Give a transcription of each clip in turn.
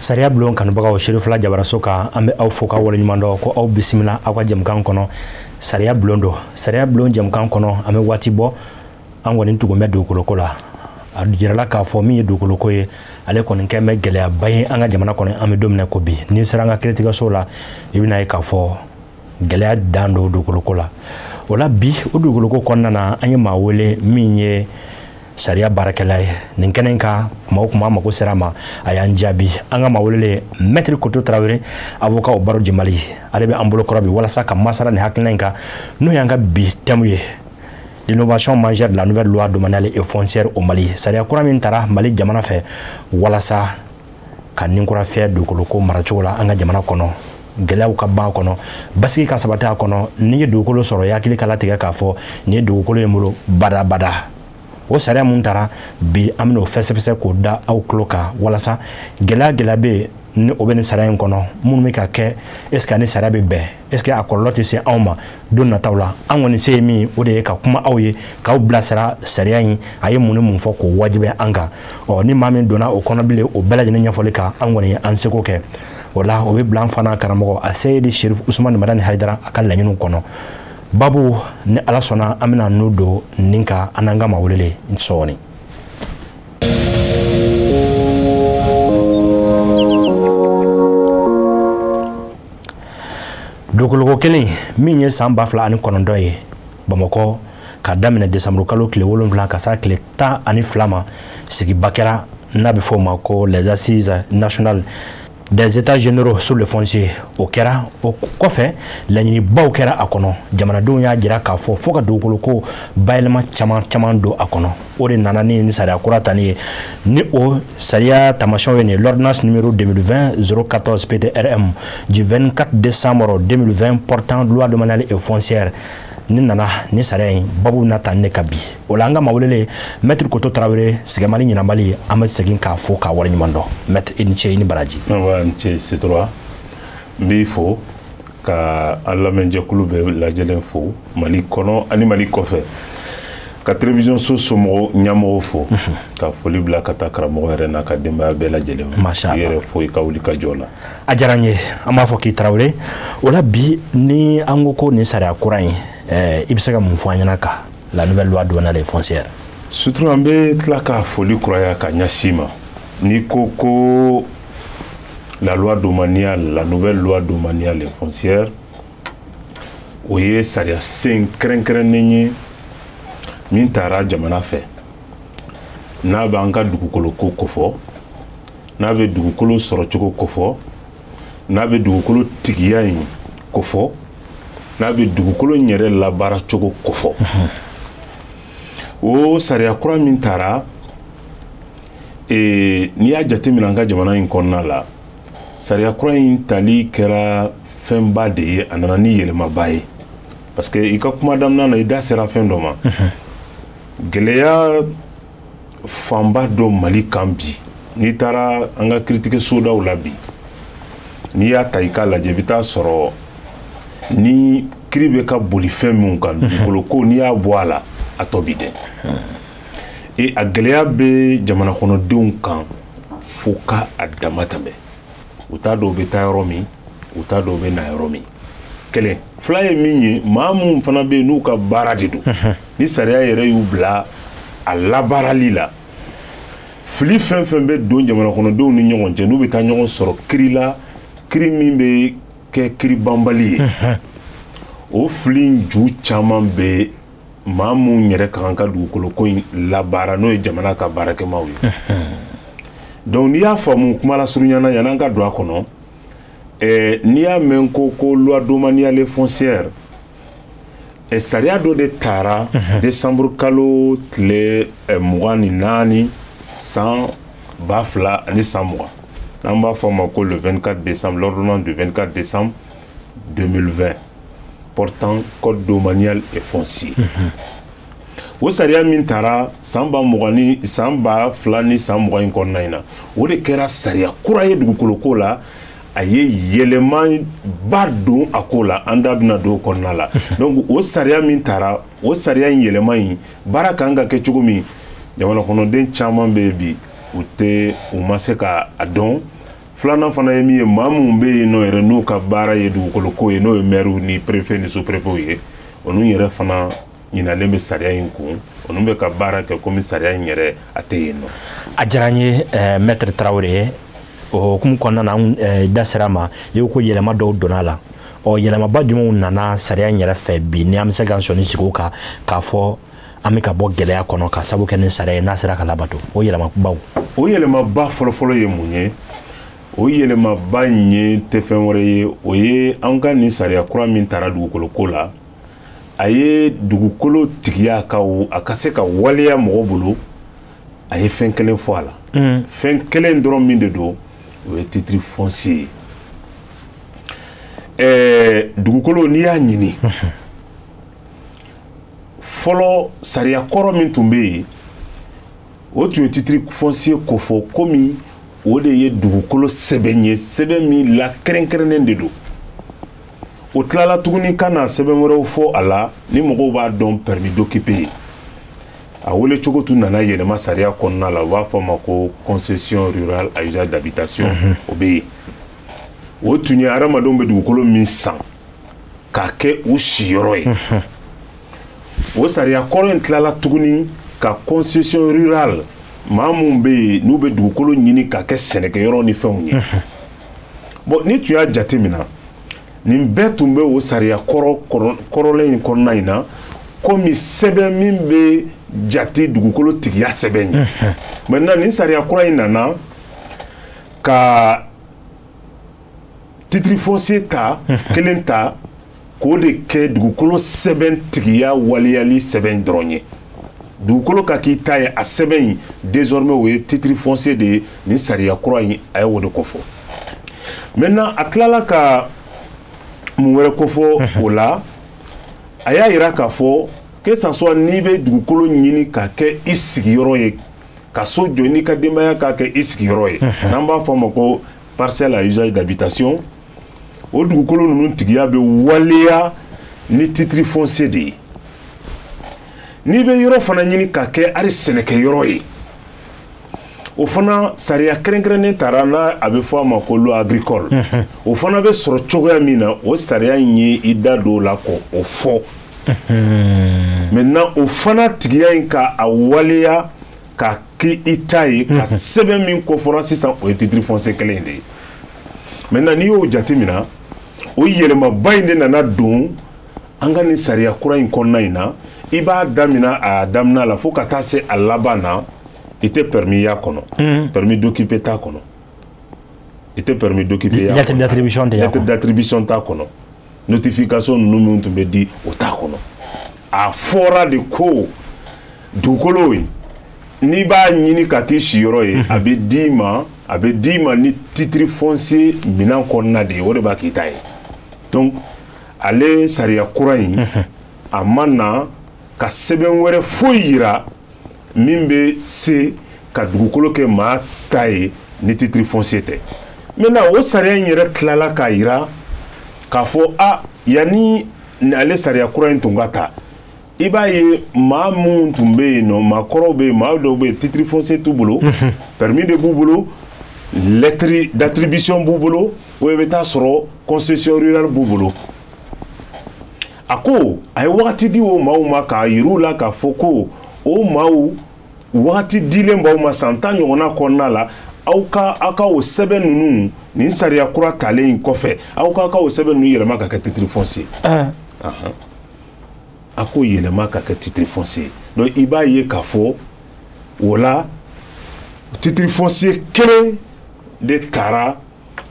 Sariya bulon kanubagaw, Serifila Jabaraso kan, an bɛ aw fo ka waleɲuman dɔn ko aw bisimila aw ka jɛmukan kɔnɔ. Sariya bulon don. Sariya bulon jɛmukan kɔnɔ, an bɛ waati bɔ, an kɔni tugun bɛ dugukoloko la. A jirala k'a fɔ min ye dugukoloko ye, ale kɔni kɛn bɛ gɛlɛyaba ye an ka jamana kɔnɔ. An bɛ don min na ko bi, n'i sera an ka kiiritigɛso la, i bɛna ye k'a fɔ gɛlɛya dan don dugukoloko la. O la bi, o dugukoloko kɔnɔna na, an ye maa wele min ye sariya baarakɛla ye nin kɛnɛ kan. Kuma o kuma an mako sera a ma, a y'an jaabi. An ka maa welelen, Maître Koto Tarawele, avocat au barreau du Mali, ale bɛ an bolo kɔrɔ bi walasa ka masala nin hakilina in kan, n'o y'an ka bi thème ye: l'innovation majeure de la nouvelle loi domaniale et foncière au Mali. Sariya kura min tara Mali jamana fɛ walasa ka ninkura fiyɛ dugukolo ko maracogo la an ka jamana kɔnɔ, gɛlɛyaw ka ban a kɔnɔ, basigi ka sabati a kɔnɔ. N'i ye dugukolo sɔrɔ, i hakili ka latigɛ k'a fɔ nin ye dugukolo ye n bolo badabada. O sariya mun tara bi, an bɛn'o fɛsɛfɛsɛ k'o da aw tulo kan, walasa gɛlɛya gɛlɛya bɛ yen ni o bɛ nin sariya in kɔnɔ, minnu bɛ ka kɛ, est ce que ni sariya bɛ bɛn, est ce que a kɔlɔlɔ tɛ se anw ma don nataw la. An kɔni se ye min, o de ye ka kuma aw ye, k'aw bilasira sariya in a ye mun ni mun fɔ k'o wajibiya an kan. Ɔ ni maa min donna o kɔnɔ bilen, o bɛɛ lajɛlen ɲɛfɔli kan, an kɔni ye an seko kɛ. O la, o bɛ bila an fana karamɔgɔ a Seyidi Sherif Usumani Madani Hayidara a ka laɲiniw kɔnɔ. Babu, ni Ala sɔnna, an bɛna n'u don nin kan, an n'an ka maa welelen sɔɔni. Dugukoloko kelen min ye san 2009 ye Bamakɔ, ka daminɛ desanburu kalo tile 7 ka s'a tile 12 ma, sigiba kɛra n'a bɛ fɔ o ma ko les Assises nationales des États généraux sur le foncier. O kɛra, o kɔfɛ laɲinibaw kɛra a kɔnɔ. Jamanadenw y'a jira k'a fɔ fo ka dugukolo ko bayɛlɛma caman caman don a kɔnɔ. O de nana ni sariya kura tani ye, ni o sariya taamasiyɛnw ye nin ye: l'ordonnance numéro 2020 014 PTRM du 24 décembre 2020 portant loi domaniale et foncière. Ni nana ni sariya in babu na ta ne ka bi. O la, an ka maa welelen, Maître Koto Tarawele, sɛgɛmali ɲinabali, an bɛ segin k'a fo k'a waleɲuman dɔn. Maître, i ni ce, i ni baraji. Ni ce Setura. N b'i fo ka an lamɛnjɛkulu bɛɛ lajɛlen fo, Mali kɔnɔ ani Mali kɔfɛ, ka télévision so somɔgɔw ɲɛmɔgɔw fo, ka foli bila ka taa karamɔgɔ yɛrɛ n'a ka denbaya bɛɛ lajɛlen ma. Masha I yɛrɛ fo i ka wuli ka jɔ la. A diyara n ye. An b'a fɔ k'i Tarawele. O la bi, ni an ko ko nin sariya kura in, i bɛ se ka mun fɔ an ɲɛna kan la nouvelle loi domaniale et foncière? Sutura, an bɛ tila ka foli kuraya ka ɲɛsin ma. N'i ko ko la loi domaniale, la nouvelle loi domaniale et foncière, o ye sariya sen kɛrɛnkɛrɛnnen ye min taara jamana fɛ, n'a b'an ka dugukolo ko kofɔ, n'a bɛ dugukolo sɔrɔcogo kofɔ, n'a bɛ dugukolo tigiya in kofɔ, n'a bɛ dugukolo in yɛrɛ labaara cogo kofɔ. O sariya kura min taara, n'i y'a jateminɛ an ka jamana in kɔnɔna la, sariya kura in tali kɛra fɛnba de ye, a nana ni yɛlɛmaba ye, parce que i ka kuma daminɛ na, i da sera fɛn dɔ ma. Gɛlɛya fanba dɔ Mali kan bi, n'i taara an ka kiiritigɛ sodaw la bi, n'i y'a ta i k'a lajɛ, i bɛ taa sɔrɔ ni kiiri bɛ ka boli fɛn minnu kan, dugukolo ko, n'i y'a bɔ a la, a tɔ bi dɛ. E a gɛlɛya bɛ jamana kɔnɔdenw kan fo ka a dama tɛmɛ. U t'a dɔn u bɛ taa yɔrɔ min, u t'a dɔn u bɛ na yɔrɔ min. Kelen fila ye min ye, maa minnu fana bɛ yen n'u ka baara de don, ni sariya yɛrɛ y'u bila a labaarali la, fili fɛn fɛn bɛ don jamana kɔnɔdenw ni ɲɔgɔn cɛ, n'u bɛ taa ɲɔgɔn sɔrɔ kiri la, kiri min bɛ kɛ kiri banbali ye, o fili ju caman bɛ maa minnu yɛrɛ ka kan ka dugukolo ko in labaara, n'o ye jamana ka baarakɛmaaw ye. Donc n'i y'a faamu, kuma lasurunya na, yan'an ka don a kɔnɔ, n'i y'a mɛn ko loi domaniale foncière, sariya dɔ de taara décembre kalo tile 24 san 2020, n'an b'a fɔ a ma ko le 24 décembre, l'ordonnance du 24 décembre 2020 portant code domanial et foncier. O sariya min taara san ba mugan ni san 2020 in kɔnɔna in na, o de kɛra sariya kura ye dugukolo ko la. A ye yɛlɛmaba don a ko la, an da bɛna don o kɔnɔna la. Donc o sariya min taara, o sariya in yɛlɛma in, baara kan ka kɛ cogo min, jamana kɔnɔden caman bɛ yen bi, u tɛ, u ma se ka a dɔn. Filanan fana ye min ye, maa minnu bɛ yen nɔ yɛrɛ n'u ka baara ye dugukolo ko ye, n'o ye maires ni préfet ni sous-préfet ye, olu yɛrɛ fana ɲinalen bɛ sariya in kun, olu bɛ ka baara kɛ komi sariya in yɛrɛ a tɛ yen nɔ. A diyara n ye, maître Tarawele. O hukumu kɔnɔna na, an da sera a ma, i ko yɛlɛma dɔw donna a la. Ɔ, yɛlɛmaba jumɛnw nana sariya in yɛrɛ fɛ bi, ni an bɛ se k'an sɔnni sigi o kan k'a fɔ an bɛ ka bɔ gɛlɛya kɔnɔ ka sababu kɛ ni sariya ye, n'a sera ka labato, o yɛlɛmabaw? O yɛlɛmaba fɔlɔfɔlɔ ye mun ye? O yɛlɛmaba in ye tɛ fɛn wɛrɛ ye, o ye an ka nin sariya kura min tara dugukolo ko la, a ye dugukolo tigiya ka a ka se ka waleya mɔgɔ bolo. A ye fɛn kelen fɔ a la, fɛn kelen dɔrɔn min de don, o ye titre foncier ye. Dugukolo, n'i y'a ɲini fɔlɔ, sariya kɔrɔ min tun bɛ yen, o tun ye titre foncier kofɔ komi o de ye dugukolo sɛbɛn ye, sɛbɛn min la kɛrɛnkɛrɛnnen de don. O tilala tuguni ka na sɛbɛn wɛrɛw fɔ a la, ni mɔgɔw b'a dɔn, permis d'occuper ye. A wele cogo tun nana yɛlɛma sariya kɔnɔna la, u b'a fɔ a ma ko concession rurale à usage d'habitation. O bɛ yen, o tun ye hadamadenw bɛ dugukolo min san k'a kɛ u siyɔrɔ ye. O sariya kɔrɔ in tilala tuguni ka concession rurale, maa mun bɛ yen n'u bɛ dugukolo ɲini k'a kɛ sɛnɛkɛyɔrɔ ni fɛnw ye. Bon, ni tun y'a jate minɛ, nin bɛɛ tun bɛ o sariya kɔrɔ kɔrɔlen in kɔnɔna in na komi sɛbɛn min bɛ jate dugukolo tigiya sɛbɛn ye. Maintenant, nin sariya kura in nana ka titre foncier ta kelen ta k'o de kɛ dugukolo sɛbɛn tigiya waleyali sɛbɛn dɔrɔn ye. Dugukolo ka k'i ta ye, a sɛbɛn in désormais o ye titre foncier de ye. Nin sariya kura in, a ye o de kofɔ. Maintenant, a tilala ka mun wɛrɛ kofɔ o la? A y'a yira k'a fɔ que ça soit n'i bɛ dugukolo ɲini k'a kɛ i sigiyɔrɔ ye, ka so jɔ n'i ka denbaya k'a kɛ i sigiyɔrɔ ye, n'an b'a fɔ a ma ko parcelle à usage d'habitation, o dugukolo ninnu tigiya bɛ waleya ni titre foncier de ye. N'i bɛ yɔrɔ fana ɲini k'a kɛ hali sɛnɛkɛyɔrɔ ye, o fana sariya kɛrɛnkɛrɛnnen tara n'a a bɛ fɔ a ma ko loi agricole. O fana bɛ sɔrɔ cogoya min na, o sariya in ye i da don o la k'o fɔ. Maintenant, o fana tigiya in ka a waleya ka kɛ i ta ye, ka sɛbɛn min kofɔra sisan, o ye titre foncier kelen in de ye. Maintenant, n'i y'o jateminɛ, o yɛlɛmaba in de nana don an ka nin sariya kura in kɔnɔna in na. I b'a daminɛ a daminɛ la fo ka taa se a laban na, i tɛ permis y'a kɔnɔ, permis d'occuper t'a kɔnɔ, i tɛ permis d'occuper y'a kɔnɔ, lettre d'attribution tɛ y'a kɔnɔ, lettre d'attribution t'a kɔnɔ, notification ninnu minnu tun bɛ di, o t'a kɔnɔ. A fɔra de ko dugukolo in, n'i b'a ɲini ka k'i siyɔrɔ ye, a bɛ d'i ma, a bɛ d'i ma ni titre foncier minɛn kɔnɔna de ye, o de b'a k'i ta ye. Donc ale sariya kura in, a ma na ka sɛbɛn wɛrɛ foyi yira min bɛ se ka dugukolo kɛ maa ta ye ni titre foncier tɛ. Maintenant, o sariya in yɛrɛ tilala k'a yira k'a fɔ a yanni ale sariya kura in tun ka ta, i b'a ye maa minnu tun bɛ yen nɔ, maakɔrɔw bɛ yen, maa dɔw bɛ yen, titre foncier t'u bolo, permis de b'u bolo, lettre d'attribution b'u bolo, o i bɛ taa sɔrɔ concession rurale b'u bolo. A ko a ye wagati di o maaw ma k'a yir'u la k'a fɔ ko o maaw, wagati dilen b'aw ma san 10 ɲɔgɔnna kɔnɔna la, aw ka o sɛbɛn ninnu, nin sariya kura talen in kɔfɛ, aw ka o sɛbɛn ninnu yɛlɛma ka kɛ titre foncier. A ko yɛlɛma ka kɛ titre foncier. Donc i b'a ye k'a fɔ o la, titre foncier kelen de taara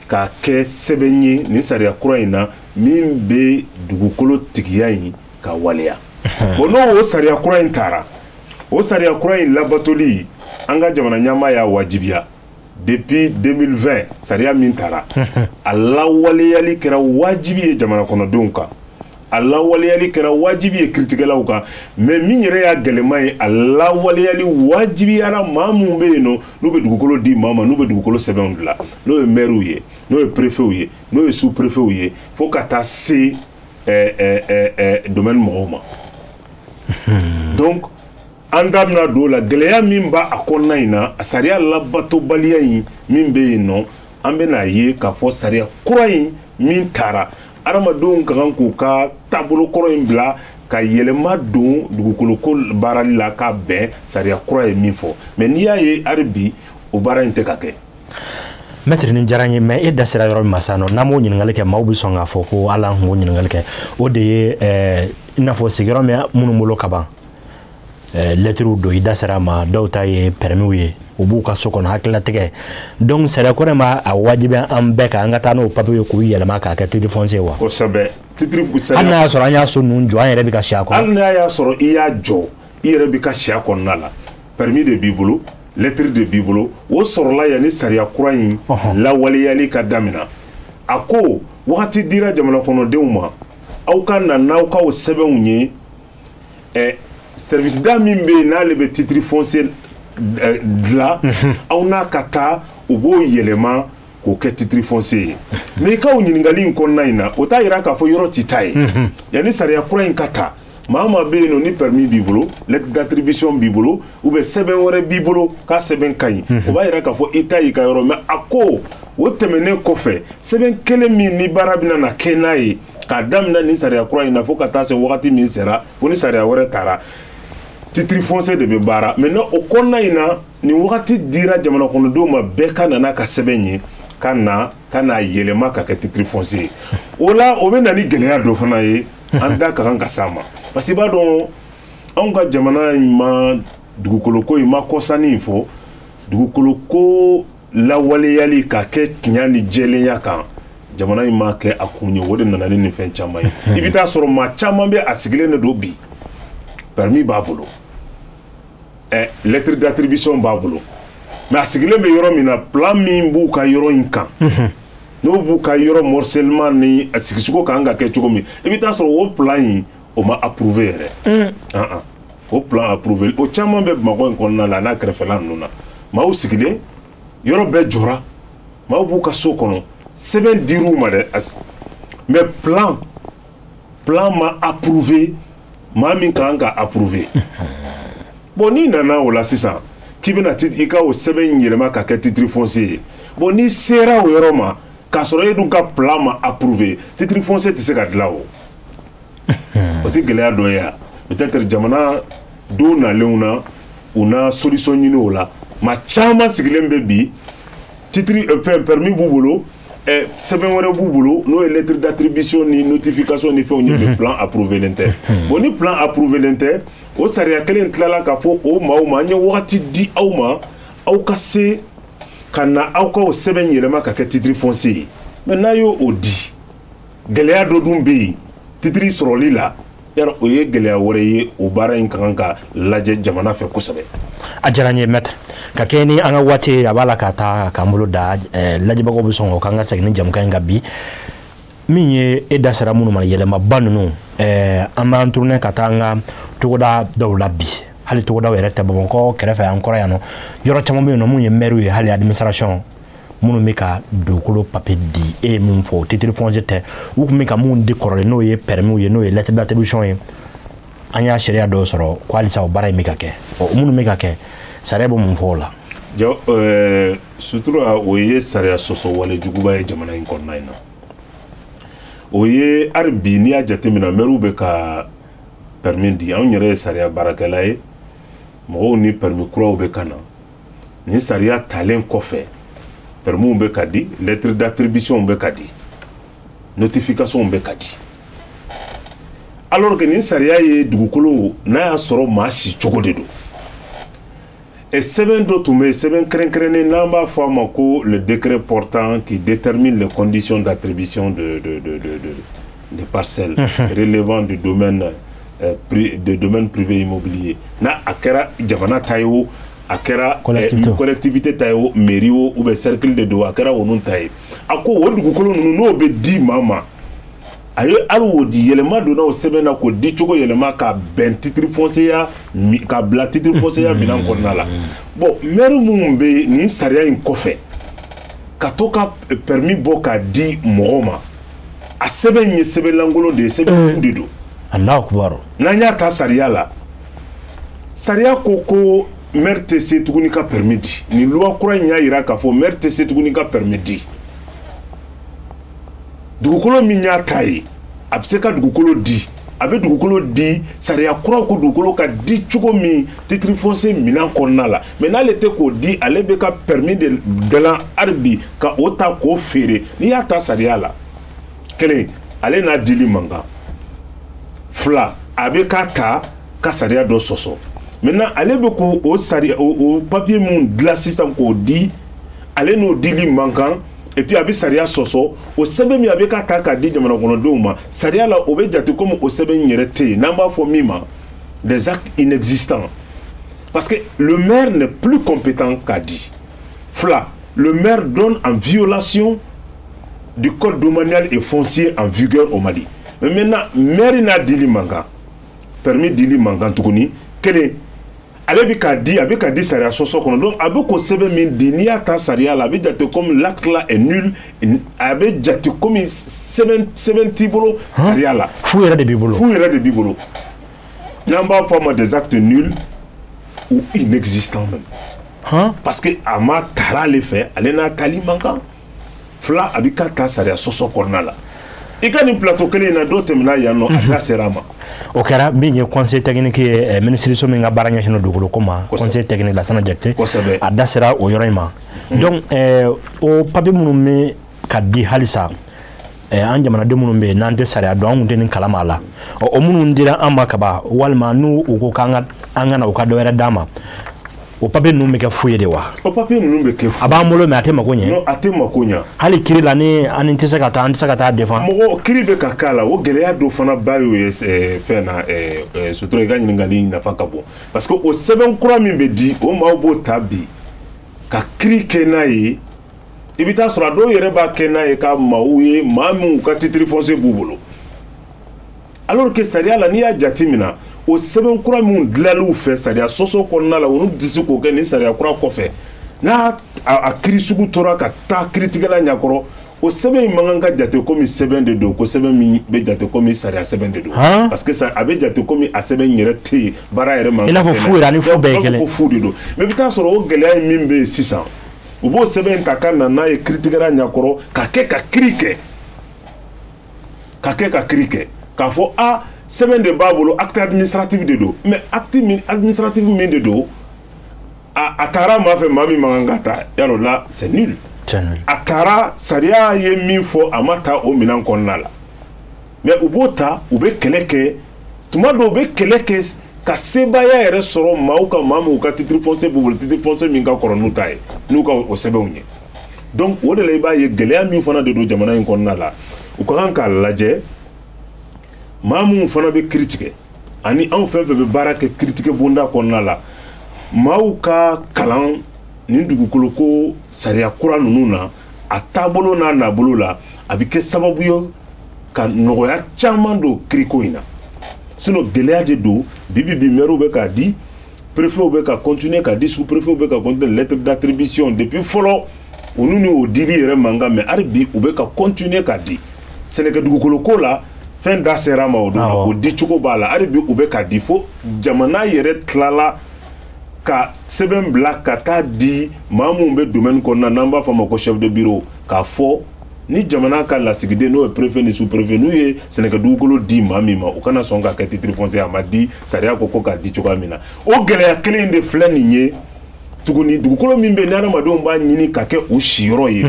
k'a kɛ sɛbɛn ye nin sariya kura in na min bɛ dugukolo tigiya in ka waleya. Bon, n'o o sariya kura in taara, o sariya kura in labatoli, an ka jamana ɲɛmaa y'a wajibiya depuis 2020. Sariya min taara, a lawaleyali kɛra wajibi ye jamana kɔnɔdenw kan, a lawaleyali kɛra wajibi ye kiritigɛlaw kan. Mais min yɛrɛ y'a gɛlɛman ye, a lawaleyali wajibiyara maa minnu bɛ yen nɔ n'u bɛ dugukolo di maa ma, n'u bɛ dugukolo sɛbɛnw dilan, n'o ye maires ye, n'o ye préfets ye, n'o ye sous préfets ye, fo ka taa se domaine mɔgɔw ma. Donc an da bɛna don o la, gɛlɛya min b'a a kɔnɔna in na, a sariya labatobaliya in min bɛ yen nɔ. An bɛna ye k'a fɔ sariya kura in min taara, adamadenw ka kan k'u ka taabolo kɔrɔ in bila ka yɛlɛma don dugukoloko baarali la k'a bɛn sariya kura ye min fɔ. Mais n'i y'a ye hali bi, o baara in tɛ ka kɛ. Maître, nin diyara n ye, mais e da sera yɔrɔ min ma sisan nɔ, n'an m'o ɲininkali kɛ, maaw bɛ sɔn k'a fɔ ko hali an kun k'o ɲininkali kɛ. O de ye i n'a fɔ sigiyɔrɔ min minnu bolo kaban, lɛtiriw don, i da sera a ma, dɔw ta ye permisw ye, u b'u ka so kɔnɔ hakililatigɛ. Donc sariya kura in b'a a wajibiya an bɛɛ kan, an ka taa n'o papier ye k'u yɛlɛma k'a kɛ titre foncier wa? Kosɛbɛ, titre. Hali n'a y'a sɔrɔ an y'a so ninnu jɔ, an yɛrɛ bɛ ka si a kɔnɔ. Hali n'a y'a sɔrɔ i y'a jɔ, i yɛrɛ bɛ ka si a kɔnɔna la, permis de b'i bolo, lettre de b'i bolo, o sɔrɔla yanni sariya kura in lawaleyali ka daminɛ. A ko wagati dira jamana kɔnɔdenw ma, aw ka na n'aw kaw sɛbɛnw ye, service da min bɛ yen n'ale bɛ titre foncier dilan, aw n'a ka taa, u b'o yɛlɛma k'o kɛ titre foncier ye. Mais i ka o ɲininkali in kɔnɔna in na, o t'a yira k'a fɔ yɔrɔ t'i ta ye. Yanni sariya kura in ka ta, maa o maa bɛ yen nɔ ni permis b'i bolo, lettre d'attribution b'i bolo, ou bien sɛbɛn wɛrɛ b'i bolo k'a sɛbɛn ka ɲi, o b'a yira k'a fɔ i ta y'i ka yɔrɔ. Mais a ko o tɛmɛnen kɔfɛ, sɛbɛn kelen min ni baara bɛna na kɛ n'a ye k'a daminɛ nin sariya kura in na fo ka taa se wagati min sera fo ni sariya wɛrɛ taara, titre foncier de bɛ baara. Maintenant, o kɔnɔna in na, nin wagati dira jamana kɔnɔdenw ma, bɛɛ ka na n'a ka sɛbɛn ye, ka na ka n'a yɛlɛma ka kɛ titre foncier ye. O la, o bɛ na ni gɛlɛya dɔ fana ye, an da ka kan ka s'a ma, parce que i b'a dɔn, anw ka jamana in ma dugukoloko in ma kɔsanni in fɔ, dugukoloko lawaleyali ka kɛ tiɲɛ ni jɛlenya kan, jamana in ma kɛ a kun ye. O de nana ni nin fɛn caman ye. I bɛ taa sɔrɔ maa caman bɛ a sigilen de don bi, permis b'a bolo, lettre d'attribution b'a bolo, mais a sigilen bɛ yɔrɔ min na, plan min b'u ka yɔrɔ in kan, n'o b'u ka yɔrɔ morcellement ni a sigicogo kan ka kɛ cogo min, i bɛ taa sɔrɔ o plan in, o ma approuvé yɛrɛ. O plan approuvé, o caman bɛ Bamakɔ in kɔnɔna la n'a kɛrɛfɛla ninnu na. Maaw sigilen, yɔrɔ bɛɛ jɔra, maaw b'u ka so kɔnɔ, sɛbɛn dir'u ma dɛ, mais plan ma approuvé, maa min kan ka approuvé. Bon, n'i nana o la sisan k'i bɛna i ka o sɛbɛn in yɛlɛma ka kɛ titre foncier ye, bon, n'i sera o yɔrɔ ma k'a sɔrɔ e dun ka plan ma approuvé, titre foncier tɛ se ka dilan. O tɛ gɛlɛya dɔ ye wa? Peut-être jamana don nalenw na, u na solution ɲini o la. Maa caman sigilen bɛ bi, titre, fɛn, permis b'u bolo, sɛbɛn wɛrɛ b'u bolo, n'o ye lettre d'attribution ni notification ni fɛnw ye, mais plan approuvé len tɛ. Bon, ni plan approuvé len tɛ, o sariya kelen tilala k'a fɔ o maaw ma, an ye wagati di aw ma, aw ka se ka na aw ka o sɛbɛn yɛlɛma ka kɛ titre foncier ye. Mais n'a y'o o di, gɛlɛya dɔ dun bɛ yen titre sɔrɔli la yarɔ, o ye gɛlɛya wɛrɛ ye. O baara in ka kan ka lajɛ jamana fɛ kosɛbɛ. A diyara n ye, maître. Ka kɛɲɛ ni an ka waati ye, a b'a la ka taa k'an bolo da, lajɛbagaw bɛ sɔn o k'an ka segin ni jamukan in kan bi. Min ye e da sera minnu ma, yɛlɛmaba ninnu, an b'an tourner ka taa an ka togoda dɔw la bi. Hali togodaw yɛrɛ tɛ, Bamakɔ kɛrɛfɛ an kɔrɔ yan nɔ, yɔrɔ caman bɛ yen nɔ mun ye maire ye, hali administration minnu bɛ ka dugukolo papier di, e ye min fɔ, o titre foncier tɛ. U tun bɛ ka mun di kɔrɔlen, n'o ye permis ye, n'o ye lettre d'attribution ye, an y'a sariya dɔw sɔrɔ ko halisa o baara in bɛ ka kɛ. Ɔ, minnu bɛ ka kɛ, sariya bɛ mun fɔ o la? Jɔ, sutura, o ye sariya sɔsɔ wale juguba ye jamana in kɔnɔna in na. O ye hali bi, n'i y'a jateminɛ, mɛriw bɛ ka permis di. Anw yɛrɛ ye sariya baarakɛla ye, mɔgɔw ni permis kuraw bɛ ka na. Nin sariya talen kɔfɛ, permisw bɛ ka di, lettre d'attribution bɛ ka di, notification bɛ ka di, alors que nin sariya ye dugukolo n'a y'a sɔrɔ maa si cogo de don. Sɛbɛn dɔ tun bɛ yen, sɛbɛn kɛrɛnkɛrɛnnen n'an b'a fɔ a ma ko le décret portant qui détermine les conditions d'attribution de parcelles relevant du domaine de domaine privé immobilier, n'a a kɛra jamana ta ye o, a kɛra collectivité ta ye o, mairie o, ou bien cercle de don, a kɛra olu ta ye. A ko o dugukolo ninnu, n'o bɛ di maa ma, a ye hali o di, yɛlɛma donna o sɛbɛn na k'o di cogo yɛlɛma ka bɛn titre foncier, ka bila titre foncier minɛn kɔnɔna la. Bon, maire minnu bɛ nin sariya in kɔfɛ ka to ka permis bɔ k'a di mɔgɔw ma, a sɛbɛn in ye sɛbɛn lankolon de ye, sɛbɛn fu de don. Alahu akubar. N'an y'a ta sariya la, sariya ko ko Maire tɛ se tuguni ka permis di. Nin loi kura in y'a yira k'a fɔ maire tɛ se tuguni ka permis di. Dugukolo min y'a ta ye, a bɛ se ka dugukolo di, a bɛ dugukolo di sariya kuraw ko dugukolo ka di cogo min titre foncier minɛn kɔnɔna la. Mais n'ale tɛ k'o di, ale bɛ ka permis de dilan hali bi ka o ta k'o feere. N'i y'a ta sariya la, kelen, ale n'a dili man kan. Fila, a bɛ k'a ta ka sariya dɔ sɔsɔ. Maintenant ale bɛ k'o o sariya o papier mun dilan sisan k'o di, ale n'o dili man kan. Et puis a bɛ sariya sɔsɔ. O sɛbɛn min a bɛ k'a ta k'a di jamana kɔnɔdenw ma, sariya la o bɛ jate komi o sɛbɛn in yɛrɛ tɛ yen, n'an b'a fɔ min ma des actes inexistants, parce que le maire n'est plus compétent k'a di. Fila, le maire donne en violation du code domanial et foncier en vigueur au Mali. Mais maintenant maire n'a dili man kan, permis dili man kan tuguni. Kelen, ale bɛ k'a di, a bɛ k'a di sariya sɔsɔ kɔnɔ. Donc a bɛ k'o sɛbɛn min di, n'i y'a ta sariya la, a bɛ jate comme l'acte là est nul, a bɛ jate comme sɛbɛn t'i bolo sariya la. Fu yɛrɛ de b'i bolo. Fu yɛrɛ de b'i bolo, n'an b'a fɔ a ma des actes nuls ou inexistants même. Parce que a ma taara ale fɛ, ale n'a tali man kan. Fila, a bɛ k'a ta sariya sɔsɔ kɔnɔna la. I ka nin plateau kelen in na, dɔw tɛmɛna yan nɔ, a da sera a ma. O kɛra min ye conseil technique ye, minisiriso min ka baara ɲɛsinnen dugukolo ko ma, conseil technique Lasana Jakite, a da sera o yɔrɔ in ma. Donc o papier minnu bɛ ka di halisa an jamanaden minnu bɛ yen n'an tɛ sariya dɔn, an kun tɛ nin kalama a la, o minnu dira an ma kaban, walima n'u u ko k'an ka an ka na u ka dɔ wɛrɛ d'an ma, o papier ninnu bɛ kɛ fu ye de wa? O papier ninnu bɛ kɛ fu. A b'an bolo, mais a tɛ mako ɲɛ. Non, a tɛ mako ɲɛ. Hali kiiri la, ni an tɛ se ka taa, an tɛ se ka taa défend. Mɔgɔ kiiri bɛ ka k'a la, o gɛlɛya dɔ fana ba y'o ye fɛn na. Sutura, i ka ɲininkali nafa ka bon, parce que o sɛbɛn kura min bɛ di, o maaw b'o ta bi ka kiiri kɛ n'a ye. I bɛ taa sɔrɔ a dɔw yɛrɛ b'a kɛ n'a ye ka maaw ye, maa minnu ka titre foncier b'u bolo, alors que sariya la, n'i y'a jate minɛ, o sɛbɛn kura minnu dilanliw fɛ sariya sɔsɔ kɔnɔna la, olu tɛ se k'o kɛ nin sariya kura kɔfɛ. N'a a kiiri sugu tora ka taa kiiritigɛla ɲɛkɔrɔ, o sɛbɛn in man kan ka jate komi sɛbɛn de don, ko sɛbɛn min bɛ jate komi sariya sɛbɛn de don, parce que a bɛ jate komi a sɛbɛn yɛrɛ tɛ yen, baara yɛrɛ man kan. I n'a fɔ fu yɛrɛ ani fu bɛɛ ye kelen. Ko fu de don. Mais i bɛ taa sɔrɔ o gɛlɛya in min bɛ yen sisan, u b'o sɛbɛn in ta ka na n'a ye kiiritigɛla ɲɛkɔrɔ ka kɛ ka kiiri kɛ, ka kɛ ka kiiri kɛ, k'a fɔ a sɛbɛn de b'a bolo, acte administratif de don. Mais acte min administratif min de don, a taara maa fɛ, maa min man kan ka ta, yarɔ la c'est nul. A taara sariya ye min fɔ, a ma ta o minɛn kɔnɔna la. Mais u b'o ta, u bɛ kɛlɛ kɛ, tuma dɔw u bɛ kɛlɛ kɛ ka sebaaya yɛrɛ sɔrɔ maaw ka, maa minnu ka titre foncier b'u bolo, titre foncier min ka kɔrɔ n'u ta ye, n'u ka o sɛbɛnw ye. Donc o de la i b'a ye gɛlɛya min fana de don jamana in kɔnɔna la, u ka kan k'a lajɛ, maa minnu fana bɛ kiiri tigɛ ani anw fɛn fɛn bɛ baara kɛ kiiritigɛ bonda kɔnɔna la, maaw ka kalan nin dugukolo ko sariya kura ninnu na, a taabolo n'a nabolo la, a bɛ kɛ sababu ye ka nɔgɔya caman don kiiriko in na. Sinon gɛlɛya de don bi. Bi maires bɛ k'a di, préfets bɛ ka continuer ka di, sous-préfets bɛ ka continuer lettre d'attribution depuis fɔlɔ, olu ni o dili yɛrɛ man kan, mais hali bi u bɛ ka continuer ka di. Sɛnɛkɛ dugukolo ko la, fɛn da sera a ma o don na, o di cogo b'a la, hali bi u bɛ ka di, fo jamana yɛrɛ tilala ka sɛbɛn bila ka taa di maa minnu bɛ domaine kɔnɔna, n'an b'a fɔ a ma ko chef de bureau, k'a fɔ ni jamana ka lasigiden, n'o ye préfet ni sous-préfet, n'u ye sɛnɛkɛ dugukolo di maa min ma, u kana sɔn ka kɛ titre foncier, a ma di sariya ko k'a di cogoya min na. O gɛlɛya kelen in de filɛ nin ye tuguni, dugukolo min bɛ yen ni adamadenw b'a ɲini ka kɛ u siyɔrɔ ye,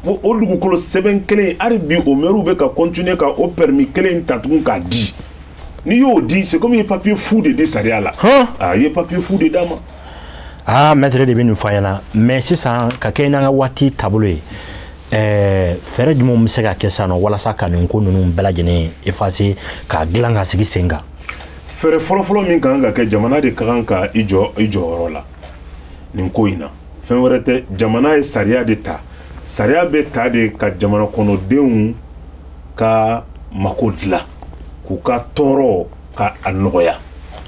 o dugukolo sɛbɛn kelen, hali bi o maires bɛ ka continuer ka o permis kelen in ta tugun k'a di. N'i y'o di, c'est comme i ye papier fu de di sariya la. A ye papier fu de d'a ma. Aa, maître de bɛ nin fɔ an ɲɛna. Mais sisan, ka kɛ n'an ka waati taabolo ye, fɛɛrɛ jumɛnw bɛ se ka kɛ sisan nɔ walasa ka nin ko ninnu bɛɛ lajɛlen effacer, k'a dilan ka sigi sen kan? Fɛɛrɛ fɔlɔfɔlɔ min kan ka kɛ, jamana de ka kan ka i jɔ i jɔyɔrɔ la nin ko in na. Fɛn wɛrɛ tɛ, jamana ye sariya de ta. Sariya bɛ ta de ka jamana kɔnɔdenw ka mako dilan, k'u ka tɔɔrɔ ka a nɔgɔya.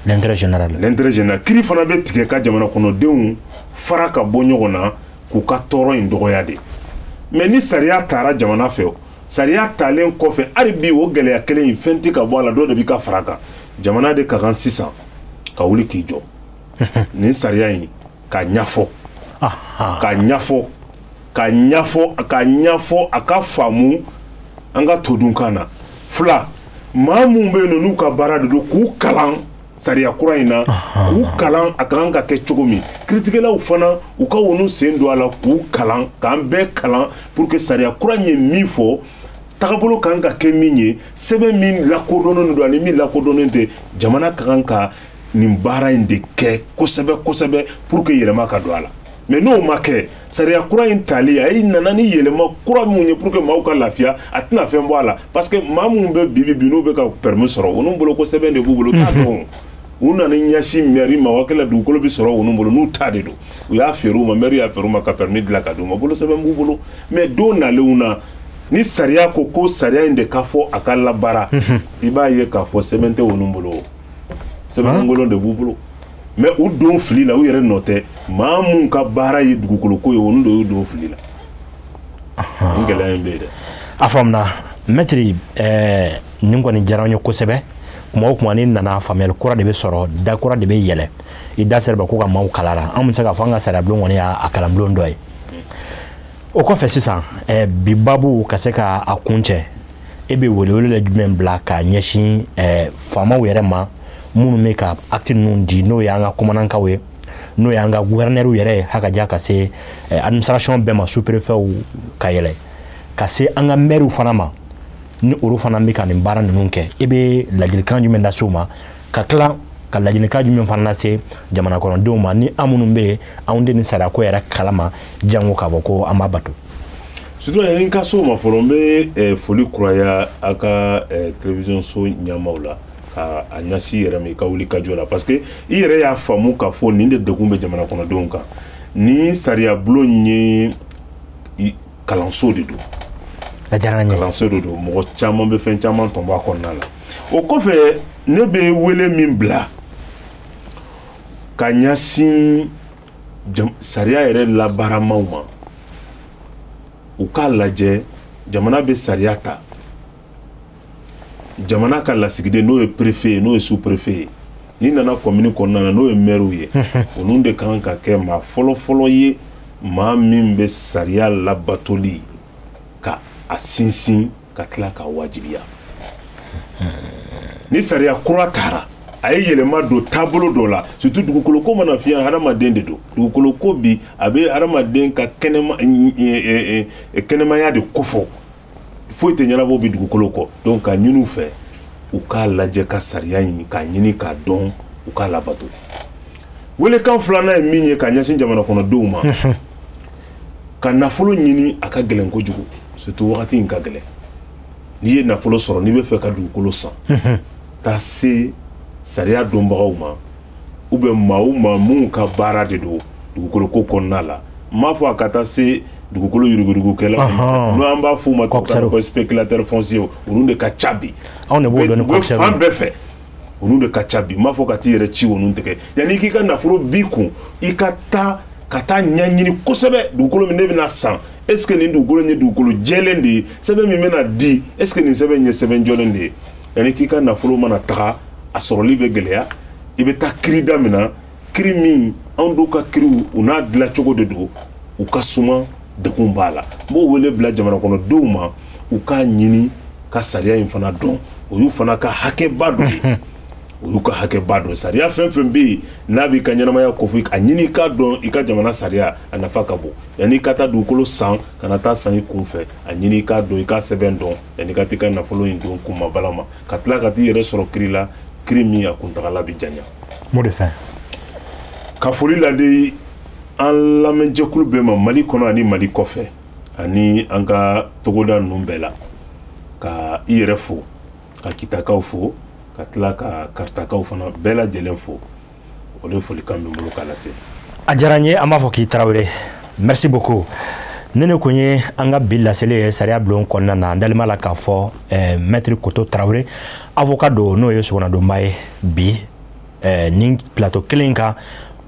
L'intérêt général. L'intérêt général. Kiiri fana bɛ tigɛ ka jamana kɔnɔdenw fara ka bɔ ɲɔgɔn na, k'u ka tɔɔrɔ in dɔgɔya de. Mais ni sariya taara jamana fɛ, sariya talen kɔfɛ, hali bi o gɛlɛya kelen in, fɛn tɛ ka bɔ a la, dɔ de b'i ka fara kan. Jamana de ka kan sisan ka wuli k'i jɔ nin sariya in. K'a ɲɛfɔ, k'a ɲɛfɔ, k'a ɲɛfɔ, k'a ɲɛfɔ, a ka faamu an ka todunkan na. Fila, maa mun bɛ yen nɔ n'u ka baara de don k'u kalan sariya kura in na, k'u kalan a kan ka kɛ cogo min. Kiiritigɛlaw fana, u ka olu sen don a la k'u kalan, k'an bɛɛ kalan pour que sariya kura in ye min fɔ, tagabolo kan ka kɛ min ye, sɛbɛn min lakodɔnnen don ani min lakodɔnnen tɛ. Jamana ka kan ka nin baara in de kɛ kosɛbɛ kosɛbɛ pour que yɛlɛma ka don a la. Mais n'o ma kɛ, sariya kura in tali, a ye nana ni yɛlɛma kura mun ye pour que maaw ka lafiya, a tɛna fɛn bɔ a la, parce que maa minnu bɛ bi bi n'u bɛ ka permis sɔrɔ, olu bolo ko sɛbɛn de b'u bolo, t'a dɔn. U nana ɲɛsin mairie ma, wakila dugukolo bɛ sɔrɔ olu bolo n'u ta de don. U y'a feere u ma, mairie y'a feere u ma ka permis dilan ka d'u ma, bolo sɛbɛn b'u bolo. Mais don nalenw na, ni sariya ko ko sariya in de ka fɔ a ka labaara, i b'a ye k'a fɔ sɛbɛn tɛ olu bolo, sɛbɛnkolon de b'u bolo. Mais u don fili la, u yɛrɛ nɔ tɛ. Maa mun ka baara ye dugukolo ko ye, olu de y'u don fili la. Nin gɛlɛya in bɛ yen dɛ. A faamuna, maître. Nin kɔni diyara n ye kosɛbɛ. Kuma o kuma ni nana, faamuyali kura de bɛ sɔrɔ, da kura de bɛ yɛlɛ. I da sera ko ka maaw kala la, an bɛ se k'a fɔ an ka sariya bulon kɔni y'a kalanbulon dɔ ye. O kɔfɛ sisan, bi babu ka se ka a kun cɛ, e bɛ welewele jumɛn bila ka ɲɛsin faamaw yɛrɛ ma, minnu bɛ ka acte ninnu di, n'o y'an ka commandantkaw ye, n'o y'an ka gouverneur yɛrɛ ye, hakaja ka se administration bɛɛ ma, sous-préfet ka yɛlɛ ka se an ka maire fana ma, ni olu fana bɛ ka nin baara ninnu kɛ? E bɛ ladilikan jumɛn lase u ma, ka tila ka ladilikan jumɛn fana lase jamana kɔnɔdenw ma, ni an minnu bɛ yen, anw tɛ nin sariyako yɛrɛ kalama, jango k'a fɔ ko an b'a bato? Surtout yanni n ka s'o ma fɔlɔ, n bɛ foli kuraya a ka télévision so ɲɛmaaw la, ka a ɲɛsin i yɛrɛ ma i ka wuli ka jɔ la, parce que i yɛrɛ y'a faamu k'a fɔ nin de degun bɛ jamana kɔnɔdenw kan. Ni sariya bulon ye kalanso de don. A diyara n ye. Kalanso de don, mɔgɔ caman bɛ fɛn caman tɔnbɔ a kɔnɔna la. O kɔfɛ, ne bɛ wele min bila ka ɲɛsin sariya yɛrɛ labaaramaw ma, u k'a lajɛ, jamana bɛ sariya ta, jamana ka lasigiden, n'o ye préfet ye, n'o ye sous-préfet ye, n'i nana commune kɔnɔna na, n'o ye maire ye, olu de kan ka kɛ maa fɔlɔ-fɔlɔ ye, maa min bɛ sariya labatoli ka a sinsin, ka tila ka wajibiya. Ni sariya kura taara, a ye yɛlɛma don taabolo dɔ la, surtout dugukolo ko mana fiɲɛ, hadamaden de don. Dugukolo ko bi, a bɛ hadamaden ka kɛnɛma kɛnɛmaya de kofɔ, foyi tɛ ɲɛnabɔ bi dugukolo kɔ. Donc ka ɲini u fɛ, u k'a lajɛ ka sariya in k'a ɲini k'a dɔn, u k'a labato. Welekan filanan ye min ye ka ɲɛsin jamana kɔnɔdenw ma, ka nafolo ɲini a ka gɛlɛn kojugu, surtout wagati in ka gɛlɛn. N'i ye nafolo sɔrɔ, n'i bɛ fɛ ka dugukolo san, taa se sariya dɔnbagaw ma, ou bien maa o maa minnu ka baara de don dugukolo ko kɔnɔna la. N m'a fɔ a ka taa se dugukolo yuruguyurugukɛlaw, n'o an b'a f'u ma ko spéculateur foncier, olu de ka ca bi. Anw de b'o dɔn ni coxeur. Fan bɛɛ fɛ olu de ka ca bi. N m'a fɔ ka t'i yɛrɛ ci olu tigɛ. Yanni k'i ka nafolo b'i kun, i ka taa ka taa ɲɛɲini kosɛbɛ, dugukolo min ne bɛna san, est ce que nin dugukolo in ye dugukolo jɛlen de ye? Sɛbɛn min bɛna di, est ce que nin sɛbɛn in ye sɛbɛn jɔlen de ye? Yanni k'i ka nafolo mana taga, a sɔrɔli bɛ gɛlɛya. I bɛ taa kiiri da min na, kiiri min anw dɔw ka kiiriw u n'a dilancogo de don, u ka suma, degun b'a la. N b'o wele bila jamana kɔnɔdenw ma, u k'a ɲini ka sariya in fana dɔn. O y'u fana ka hakɛba dɔ ye, o y'u ka hakɛba dɔ ye. Sariya fɛn fɛn bɛ yen n'a b'i ka ɲɛnamaya kofɔ, a ɲini i k'a dɔn i ka jamana sariya, a nafa ka bon. Yanni i ka taa dugukolo san, kana taa san i kun fɛ, a ɲini i k'a dɔn, i ka sɛbɛn dɔn, yanni i ka t'i ka nafolo in don kunmabala ma, ka tila ka t'i yɛrɛ sɔrɔ kiiri la, kiiri min a kuntagala bɛ janya. Mot de fin. Ka foli ladi an lamɛnjɛkulu bɛɛ ma, Mali kɔnɔ ani Mali kɔfɛ, ani an ka togoda ninnu bɛɛ la, ka i yɛrɛ fo, ka Kitakaw fo, ka tila ka Karitakaw fana bɛɛ lajɛlen fo. O de folikan bɛ n bolo k'a lase. A diyara n ye, an b'a fɔ k'i Tarawele, merci beaucoup. Ne kun ye an ka bi laseli ye sariya bulon kɔnɔna na. An dalen b'a la k'a fɔ maître Koto Tarawele, avocat don, n'o ye sogonnadonba ye bi nin plateau kelen kan.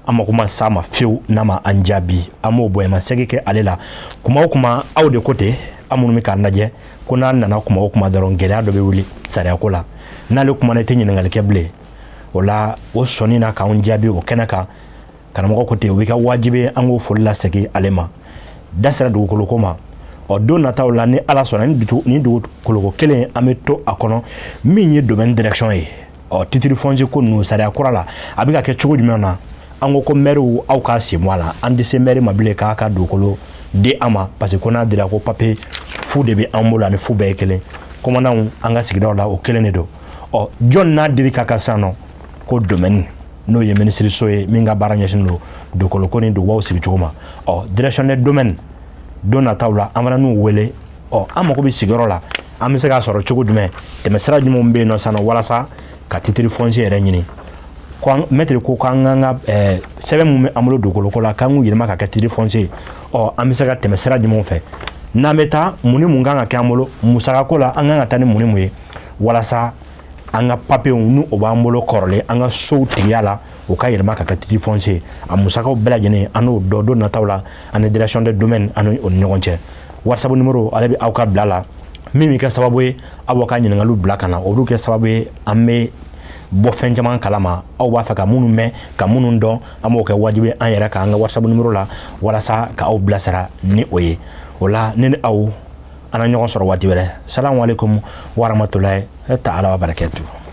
An mako ma s'a ma fiyewu n'a ma an jaabi, an b'o bonyamasegin kɛ ale la. Kuma o kuma, aw de ko ten, an minnu bɛ k'an lajɛ, ko n'an nana kuma o kuma dɔrɔn, gɛlɛya dɔ bɛ wuli sariyako la, n'ale kumana i tɛ ɲininkali kɛ bilen. O la, o sɔnni na k'anw jaabi o kɛnɛ kan. Karamɔgɔ ko ten, o bɛ kɛ wajibi ye an k'o foli lasegin ale ma. Da sera dugukoloko ma. Ɔ, don nataw la, ni Ala sɔnna, ni dugukoloko kelen an bɛ to a kɔnɔ, min ye domaine direction ye. Ɔ, titre foncier ko ninnu, sariya kura la, a bɛ ka kɛ cogo jumɛn na? An ko ko maire, aw k'a sen bɔ a la. An tɛ se maire ma bilen k'a ka dugukolo di an ma, parce que ko n'a dira, ko papier fu de bɛ an bolo, ani fu bɛɛ ye kelen. Commandant an ka sigidaw la, o kelen de don. Ɔ, jɔn n'a diri ka kan sisan nɔ? Ko domaine, n'o ye minisiriso ye min ka baara ɲɛsinnen don dugukoloko ni dugubaw sigicogo ma. Ɔ, direction des domaines, don nataw la, an fana n'u wele. Ɔ, an mago bɛ sigiyɔrɔ la, an bɛ se k'a sɔrɔ cogo jumɛn? Tɛmɛsira jumɛnw bɛ yen nɔ sisan nɔ walasa ka titre foncier yɛrɛ ɲini? Ko maître ko k'an k'an ka sɛbɛn mun bɛ an bolo dugukoloko la, k'an k'u yɛlɛma ka kɛ titre foncier. Ɔ, an bɛ se ka tɛmɛ sira jumɛnw fɛ? N'an bɛ taa, mun ni mun kan ka kɛ an bolo musakako la? An kan ka taa ni mun ni mun ye walasa an ka papiyew, ni o b'an bolo kɔrɔlen an ka sow tigiya la, o ka yɛlɛma ka kɛ titre foncier? A musakaw bɛɛ lajɛlen, an n'o dɔn don nataw la, ani direction des domaines, an ni o ni ɲɔgɔn cɛ. WhatsApp numéro, ale bɛ aw ka bila la, min bɛ kɛ sababu ye aw ka ɲininkaliw bila ka na. O bɛ kɛ sababu ye an bɛ bɔ fɛn caman kalama, aw b'a fɛ ka minnu mɛn, ka minnu dɔn. An b'o kɛ wajibi an yɛrɛ k'an ka WhatsApp numéro la walasa ka aw bilasira ni o ye. O la, ne ni aw, an na ɲɔgɔn sɔrɔ waati wɛrɛ. Salamu aleykum warahmatulahi taala wa barakatuh.